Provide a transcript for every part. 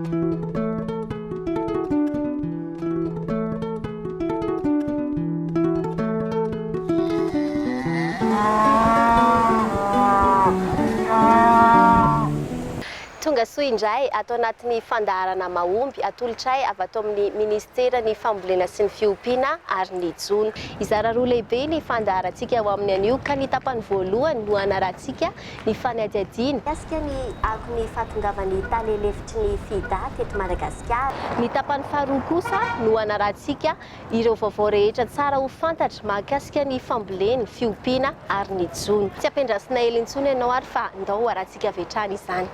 Tonga soa indray ato anatin'ny fandaharana mahomby atolotray avy ato amin'ny Minisiteran'ny Fambolena sy ny Fiompiana ary ny Jono. Hizara roa lehibe ny fandaharantsika ho amin'ny anio ka ny tapany voalohany no hanarahantsika ny fanadihadiana mikasika ny akon'ny fahatongavan'ny tale lefitry ny FIDA teto Madagasikara. Ny tapany faharoa kosa no hanarahantsika ireo vaovao rehetra tsara ho fantatra mahakasika ny fambolena, fiompiana ary ny jono. Tsy ampiandrasina ela intsony ianao ary fa ndao ho arahantsika avy hatrany izany.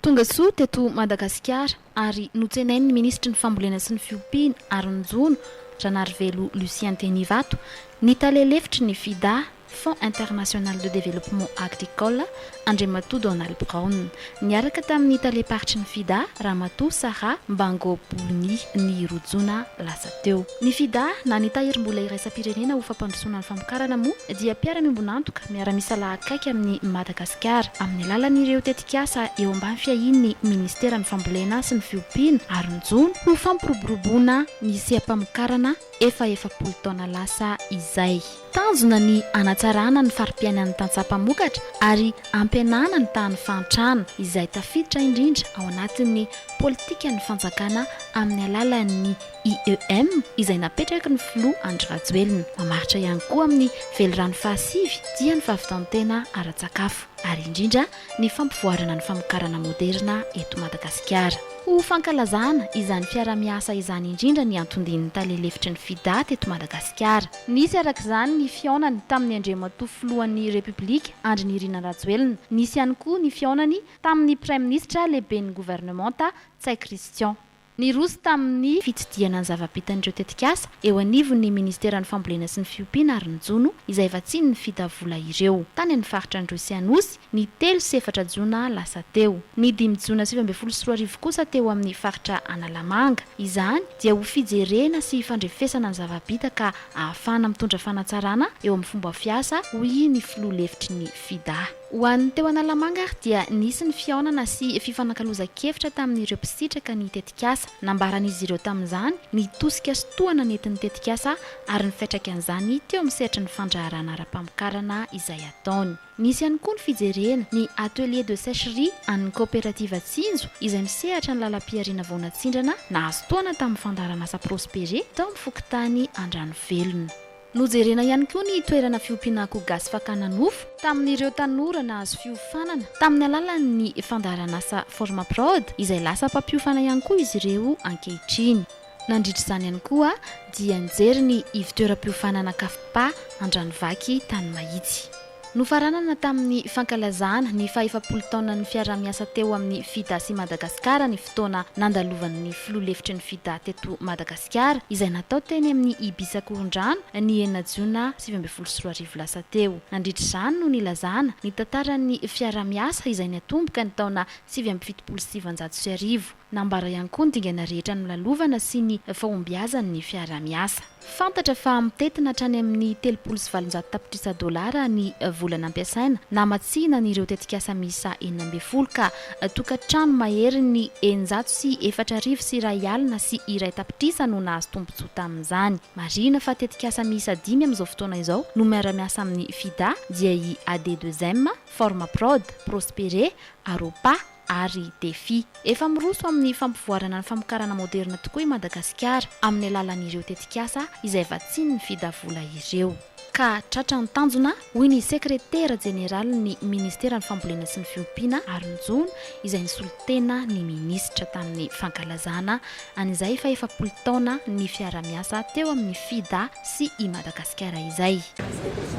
Tonga soa teto Madagasikara ary notsenain'ny minisitry ny fambolena sy ny fiompiana ary ny jono, Ranarivelo Lucien teny Ivato, ny tale lefitry ny FIDA, Fonds International de Développement Agricole, Andriamatoa Donald Brown. Niaraka tamin'ny talem-paritry ny FIDA, Ramatoa Sarah Mbango Boni, ny roa jona lasa teo. Ny FIDA, na ny Tahirim-bola iraisam-pirenena ho fampandrosoana ny famokarana moa dia mpiara-miombon'antoka miara-misalahy akaiky amin'i Madagasikara, amin'ny alalan'ireo tetikasa eo ambany fiahian'ny Minisiteran'ny Fambolena sy ny Fiompiana ary ny Jono, ho fampiroboroboana ny seha-pamokarana efa 40 taona lasa izay. Tanjona ny hanatsarana ny fari-piainan'ny tantsaha mpamokatra ary hampihenana ny tahan'ny fahantrana, izay tafiditra indrindra ao anatin'ny politikan'ny fanjakana amin'ny alalan'ny IEM izay napetraky ny filoha Andry Rajoelina. Mamaritra ihany koa amin'ny velirano fahasivy dia ny fahavitan-tena ara-tsakafo ary indrindra ny fampivoarana ny famokarana moderina eto Madagasikara. Ho fankalazana izany fiarahamiasa izany indrindra ny anton-dian'ny tale lefitry ny FIDA teto Madagasikara. Nisy araka izany ny fihaonany tamin'ny Andriamatoa Filohan'ny Repoblika Andry Nirina Rajoelina. Nisy ihany koa ny fihaonany tamin'ny Praiminisitra lehiben'ny governemanta Ntsay Christian. Niroso tamin'ny fitsidihana ny zava-bitan'ireo tetikasa eo anivon'ny Ministeran'ny Fambolena sy ny Fiompiana ary ny Jono izay vatsian'ny FIDA vola ireo, tany amin'ny faritra Androy sy Anosy, ny telo sy efatra jona lasa teo. Ny dimy jona 2019 kosa teo amin'ny faritra Analamanga. Izany dia ho fijerena sy fandrefesana ny zava-bita ka ahafahana mitondra fanatsarana eo amin'ny fomba fiasa, hoy ny filoha lefitry ny FIDA. Ho an'ny teo Analamanga ary dia nisy ny fihaonana sy fifanakalozan-kevitra tamin'ireo mpisitraka ny tetikasa. Nambaran'izy ireo tamin'izany ny tosika sy tohana nentin'ny tetikasa ary ny fiantraikan'izany teo amin'ny sehatry ny fandraharahana ara-pamokarana izay ataony. Nisy ihany koa ny fijerena ny atelier de sécherie an'ny kaoperativa Tsinjo izay misehatra ny lalam-pihariana vao natsindrana nahazo tohana tamin'ny fandaharanasa Prospere tao amin'ny fokontany Andranovelona. Nojerena ihany koa ny toerana fiompiana akoho gasy fakana nofo tamin'ireo tanora nahazo fiofanana tamin'ny alalan'ny fandaharanasa Formaprod izay lasa mpampiofana ihany koa izy ireo ankehitriny. Nandritra izany ihany koa dia nijery ny ivon-toeram-piofanana Cafpa Andranovaky tany Mahitsy. Nofaranana tamin'ny fankalazana ny fahefapolo taonan'ny fiaraha-miasa teo amin'ny Fida sy Madagasikara ny fotoana nandalovan'ny filoha lefitry ny Fida teto Madagasikara izay natao teny amin'ny Ibis Ankorondrano ny enina jona 2019 lasa teo. Nandritra izany no nilazana ny tantaran'ny fiaraha-miasa izay niatomboka ny taona 1979. Nambara ihany koa ny dingana rehetra nolalovana sy ny fahombiazan'ny fiaraha-miasa. Fantatra fa mitentina hatrany amin'ny 830 tapitrisa dolara ny vola nampiasaina namatsiana an'ireo tetikasa miisa 16 ka tokantrano maherin'ny 6001 tapitrisa no nahazo tombontsoa tamin'izany. Marihina fa tetikasa miisa dimy amin'izao fotoana izao no miara-miasa amin'ny FIDA dia i AD2M, Formaprod, Prospere, Aropa, ary Defi. Efa miroso amin'ny fampivoarana ny famokarana moderina tokoa i Madagasikara amin'ny alalan'ireo tetikasa izay vatsian'ny FIDA vola ireo. Ka tratra ny tanjona, hoy ny sekretera jeneralin'ny ministeran'ny fambolena sy ny fiompiana ary ny jono izay nisolo tena ny minisitra tamin'ny fankalazana an'izay fahefapolo taona ny fiarahamiasa teo amin'ny FIDA sy i Madagasikara izay.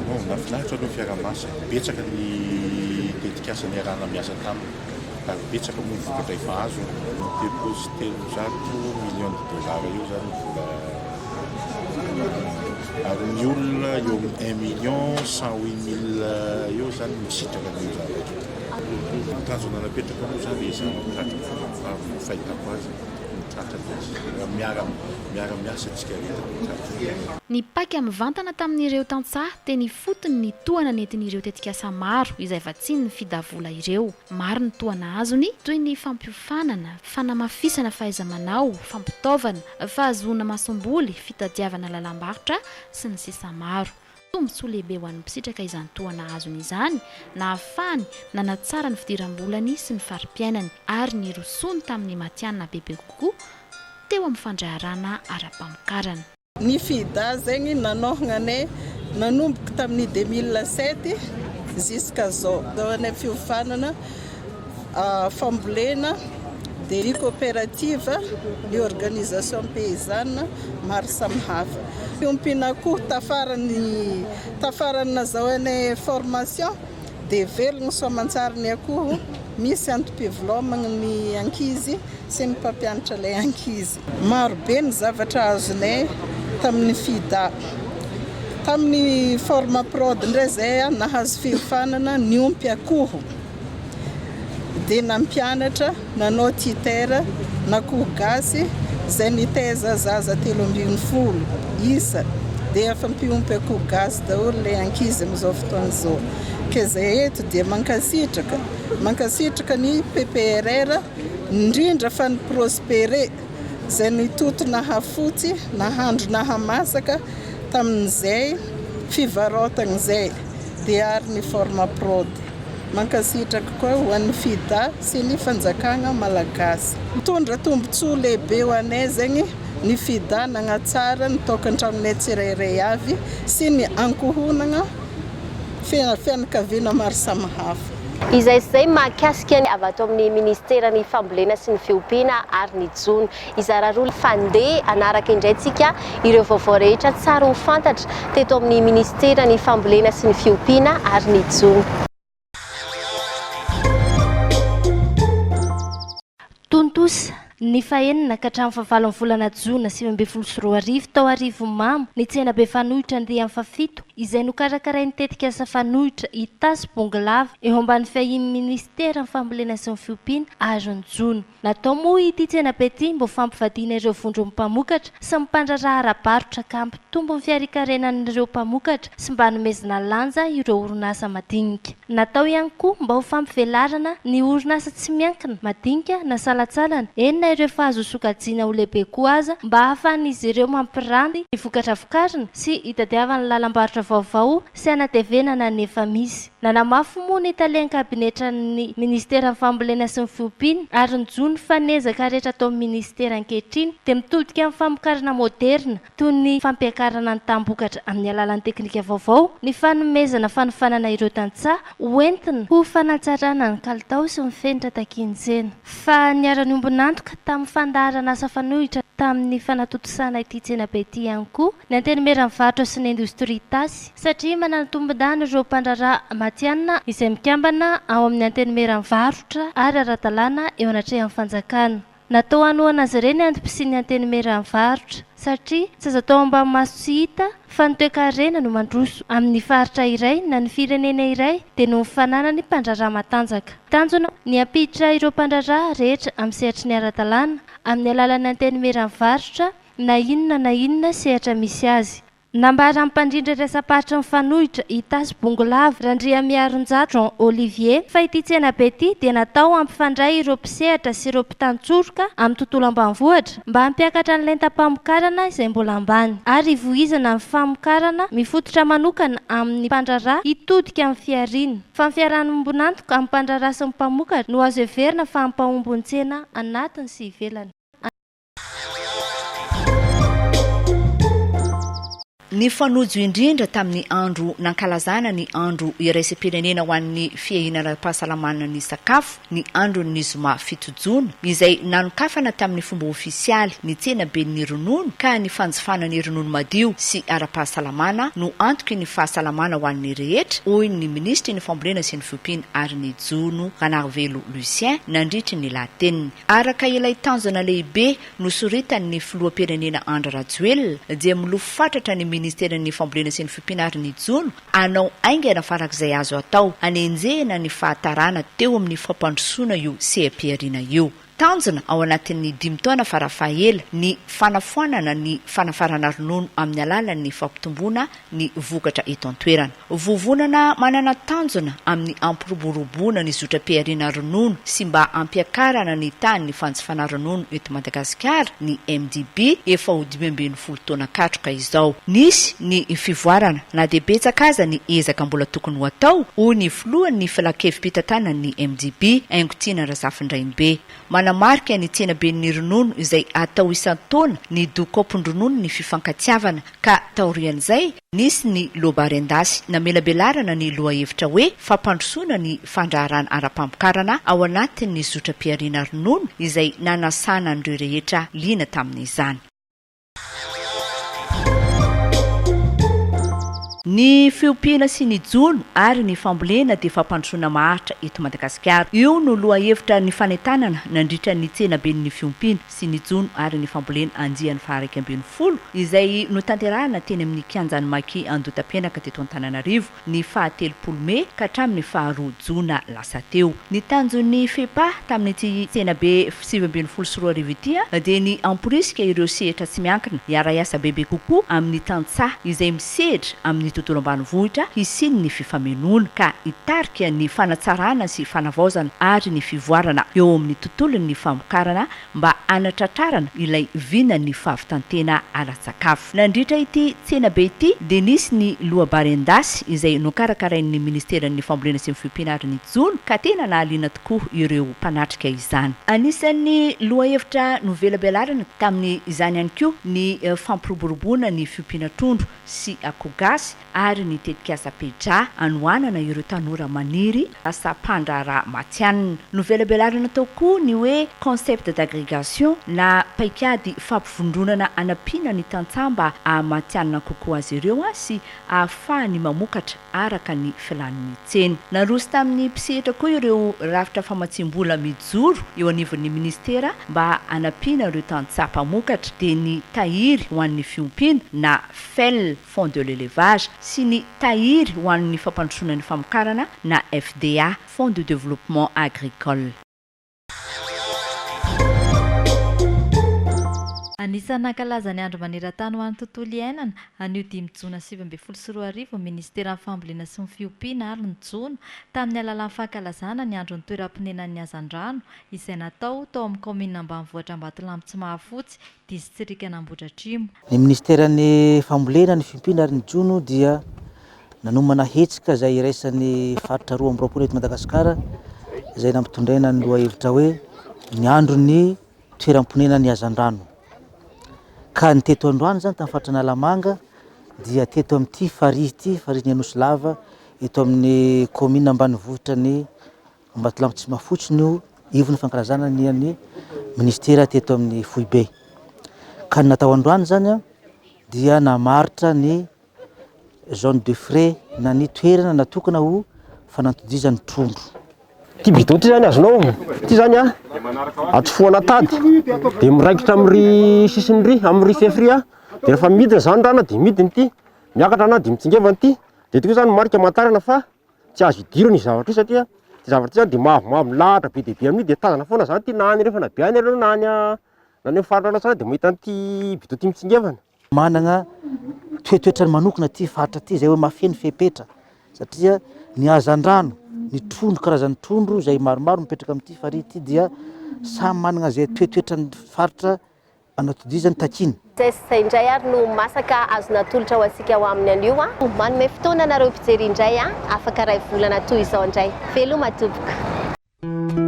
Non, nahafinaritra aloha ny fiaraha-miasa, betsaka ny tetikasa niarahana miasa taminy ary betsaka moa ny vokatra efa azo, 330 millions de dollars eo zany ny vola ary ny olona eo amin'ny un million cent huit mille eo zany misitraka an'io zavatra io. Ny tanjona napetraka moa zany dia ezahana ho tratra fa ny fahitako azy. tratra ilay izy. Raha miara miara miasa isika rehetra dia tratra. Nipaika mivantana tamin'ireo tantsaha teny ifotony ny tohana nentin'ireo tetikasa maro izay vatsian'ny Fidavola ireo. Maro ny tohana azony toy ny fampiofanana, fanamafisana fahaiza-manao, fampitaovana, fahazoana masomboly, fitadiavana lalam-barotra, sy ny sisa maro. Tombontsoa lehibe ho an'ny mpisitraka izany tohana azony izany, nahafahany nanatsara ny fidiram-bolany sy ny fari-piainany, ary nirosoany tamin'ny matihanina bebe kokoa teo amin'ny fandraharahana ara-pamokarana. Ny FIDA zegny nanohagna anay nanomboka tamin'ny 2007 jusqu'à zao. Zao anay fiofanana fambolena dia ny coopérative, ny organisation paysanne maro samihafa. Fiompiana akoho tafaran'ny tafaran'ny nazahoanay formation dia velogno soamantsara ny akoho, misy antom-pivelomagna ny ankizy sy ny mpampianatra ilay ankizy. Maro be ny zavatra azonay tamin'ny FIDA. Tamin'ny Formaprod indray izay nahazo fiofanana niompy akoho. Dia nampianatra nanao titer n'akoho gasy izay nitaiza zaza 13 isa. Dia efa mpiompy akoho gasy daholo ilay ankizy amin'izao fotoana izao. Ka izay eto dia mankasitraka, mankasitraka ny PPRR indrindra fa ny Prospere izay nitoto nahafotsy, nahandro nahamasaka tamin'izay fivarotana izay dia ary ny Formaprod. Mankasitraka koa ho an'ny FIDA sy ny fanjakagna malagasy. Mitondra tombotsoa lehibe ho anay zegny ny FIDA nagnatsara ny tokantranonay tsirairay avy sy ny ankohonagna, fianakaviana maro samihafa. Izay sy izay mahakasika ny avy ato amin'ny Ministeran'ny Fambolena sy ny Fiompiana ary ny Jono. Hizara roa fandeha hanaraka indray tsika ireo vaovao rehetra tsara ho fantatra teto amin'ny Ministeran'ny Fambolena sy ny Fiompiana ary ny Jono. Tontosa, ny fahenina ka hatramin'ny fahavalon'ny volana jona 2019 tao Arivonimamo ny tsenabe fanoitra andiany fahafito izay nokarakarain'ny tetikasa fanoitra Itasy Bongolava eo ambany fiahian'ny minisiteran'ny Fambolena sy ny Fiompiana ary ny Jono. Natao moa ity tsenabe ity mba ho fampivadiana ireo vondron'ny mpamokatra sy ny mpandraharaha ara-barotra ka hampitombo ny fiarikarenan'ireo mpamokatra sy mba hanomezana lanja ireo orinasa madinika. Natao ihany koa mba ho fampivelarana ny orinasa tsy miankina, madinika na salantsalany, eny na ireo efa azo sokajiana ho lehibe koa aza mba hahafahan'izy ireo mampiranty ny vokatra vokariny sy hitadiavany lalam-barotra vaovao sy hanatevenana ny efa misy. Nanamafy moa ny talen-kabinetran'ny minisiteran'ny Fambolena sy ny Fiompiana ary ny Jono fa ny ezaka rehetra ataon'ny minisitera ankehitriny dia mitodika amin'ny famokarana moderina toy ny fampiakarana ny taham-bokatra amin'ny alalan'ny teknika vaovao, ny fanomezana fanofanana ireo tantsaha hoentina ho fanatsarana ny kalitao sy ny fenitra takian'ny tsena. Fa niara-niombon'antoka tamin'ny fandaharan'asa fanohitra tamin'ny fanatontosana ity tsenabe ity ihany koa ny Antenimieran'ny Varotra sy ny Indostria Itasy, satria manana tombondany ireo mpandraharaha matihanina izay mikambana ao amin'ny Antenimieran'ny Varotra ary ara-dalàna eo anatrehan'ny fanjakana. Natao hanohana azy ireny ny antom-pisian'ny Antenimieran'ny Varotra, satria tsy azo atao ambany maso tsy hita fa ny toekarena no mandroso amin'ny faritra iray na ny firenena iray dia noho ny fananany mpandraharaha matanjaka. Tanjona ny hampiditra ireo mpandraharaha rehetra amin'ny sehatry ny ara-dalàna amin'ny alalan'ny Antenimieran'ny Varotra na inona na inona sehatra misy azy. Nambaran'ny mpandrindra iraisam-paritry ny fanoitra, Itasy Bongolava, Randriamiarinjato Jean Olivier, fa ity tsenabe ity dia natao hampifandray ireo mpisehatra sy ireo mpitantsoroka amin'ny tontolo ambanivohitra mba hampiakatra ny lentam-pamokarana izay mbola ambany ary hivoizana ny famokarana mifototra manokana amin'ny mpandraharaha hitodika amin'ny fihariana. Fa ny fiaraha-miombon'antoka amin'ny mpandraharaha sy ny mpamokatra no azo heverina fa hampahomby ny tsena anatiny sy ivelany. Nifanojo indrindra tamin'ny andro nankalazana ny Andro iraisam-pirenena ho an'ny fiahiana ara-pahasalamana ny sakafo ny andron'ny zoma 7 jona, izay nanokafana tamin'ny fomba ofisialy ny tsenaben'ny ronono ka ny fanjifana ny ronono madio sy ara-pahasalamana no antoky ny fahasalamana ho an'ny rehetra, hoy ny minisitry ny Fambolena sy ny Fiompiana ary ny Jono, Ranarivelo Lucien, nandritry ny lahateniny. Araka ilay tanjona lehibe nosoritan'ny filoham-pirenena Andry Rajoelina dia milofo fatratra ny ministeran'ny Fambolena sy ny Fiompiana ary ny Jono hanao haingana farak'izay azo atao hanenjehina ny fahatarana teo amin'ny fampandrosoana io seha-pihariana io. Tanjona ao anatin'ny dimy taona farafahaela ny fanafoanana ny fanafarana ronono amin'ny alalan'ny fampitomboana ny vokatra eto an-toerana. Vovonana manana tanjona amin'ny hampiroboroboana ny zotram-pihariana ronono sy mba hampiakarana ny tahan'ny fanjifana ronono eto Madagasikara ny MDB efa ho 15 taona katroka izao. Nisy ny fivoarana na dia betsaka aza ny ezaka mbola tokony ho atao, hoy ny filohan'ny filankevi-pitantanan'ny MDB, Haingotiana Razafindrainibe. Manamarika ny tsenaben'ny ronono izay atao isan-taona ny dokaopin-dronono ny fifankatiavana ka taorian'izay, nisy ny loabary an-dasy namelabelarana ny lohahevitra hoe fampandrosoana ny fandraharahana ara-pamokarana ao anatin'ny zotram-pihariana ronono izay nanasana an'ireo rehetra liana tamin'izany. Ny fiompiana sy ny jono ary ny fambolena dia fampandrosoana maharitra eto Madagasikara. Io no lohahevitra nifanentanana nandritra ny tsenaben'ny fiompiana sy ny jono ary ny fambolena andiany faha-11 izay notanterahina teny amin'ny kianjan'ny Maki Andotapenaka teto Antananarivo ny faha telopolo mey ka hatramin'ny faha roa jona lasa teo. Ny tanjon'ny FEPA tamin'ity tsenabe 2019 ity dia ny hamporisika ireo sehatra tsy miankina hiara-hiasa bebe kokoa amin'ny tantsaha izay misehatra amin'ny tontolo ambanivohitra hisian'ny fifamenoana ka hitarika ny fanatsarana sy fanavaozana ary ny fivoarana eo amin'ny tontolon'ny famokarana mba hanatratrarana ilay vinan'ny fahavitantena ara-tsakafo. Nandritra ity tsenabe ity dia nisy ny loabary an-dasy izay nokarakarain'ny Ministeran'ny Fambolena sy ny Fiompiana ary ny Jono ka tena nahaliana tokoa ireo mpanatrika izany. Anisan'ny lohahevitra novelabelarina tamin'izany ihany koa ny fampiroboroboana ny fiompiana trondro sy akoho gasy ary ny tetikasa PEJA hanohanana ireo tanora maniry lasa mpandraharaha matihanina. Novelabelarina tao koa ny hoe concept d'agrégation na paikady fampivondronana hanampiana ny tantsaha mba hahamatihanina kokoa azy ireo sy hahafahany mamokatra araka ny filàn'ny tsena. Naroso tamin'ny mpisehatra koa ireo rafitra famatsiam-bola mijoro eo anivon'ny minisitera mba hanampiana ireo tantsaha mpamokatra dia ny tahiry ho an'ny fiompiana na FEL, Fonds de l'élevage, sy ny Tahiry ho an'ny fampandrosoana ny famokarana na FDA, Fonds de développement agricole. Anisan'ny nankalaza ny Andro maneran-tany ho an'ny tontolo iainana, anio dimy jona 2019 ny Ministeran'ny Fambolena sy ny Fiompiana ary ny Jono, tamin'ny alalan'ny fankalazana ny Andron'ny toeram-ponenan'ny hazandrano, izay natao tao amin'ny kaominina ambanivohitra Ambatolampy Tsimahafotsy, distrikan'Ambohidratrimo. Ny Minisiteran'ny Fambolena, ny Fiompiana ary ny Jono dia nanomana hetsika izay iraisan'ny faritra 22 eto Madagasikara izay nampitondraina ny lohahevitra hoe ny andron'ny toeram-ponenan'ny hazandrano. Ka ny teto androany izany tamin'ny faritra Analamanga dia teto amin'ity farihy ity, farihin'ny Anosilava, eto amin'ny kaominina ambanivohitra ny Ambatolampy Tsimafotsy no ivon'ny fankalazana ny an'ny minisitera teto amin'ny foibe. Ka ny natao androany izany dia namaritra ny zone de frais na ny toerana natokana ho fanantodizan'ny trondro. Ity bidon ity zany azonao, ity zany a, atsofohana tady de miraikitra amin'ry sisiny ry, amin'ry fefy ry a, de rehefa midina zany rano de midina ity, miakatra rano de mitsingevana ity, de ity koa zany marika amantarana fa tsy azo idirana io zavatra io satria ity zavatra ity zany de mavomavo milahatra be dia be amin'io de tazana foana zany ity na any andrefana be any ianareo na any na any amin'ny faritra alatsinainy de mahita an'ity bidon ity mitsingevana. Manana toetoetrany manokana ity faritra ity izay hoe mahafeno fepetra satria ny hazandrano, ny trondro, karazan'ny trondro izay maromaro mipetraka amin'ity farihy ity dia samy manana izay toetoetran'ny faritra anatodizany takiana. Zay indray ary no masaka azo natolotra ho antsika ho amin'ny anio a. Manome fotoana anareo mpijery indray a, afaka iray volana toy izao indray. Veloma tompoko.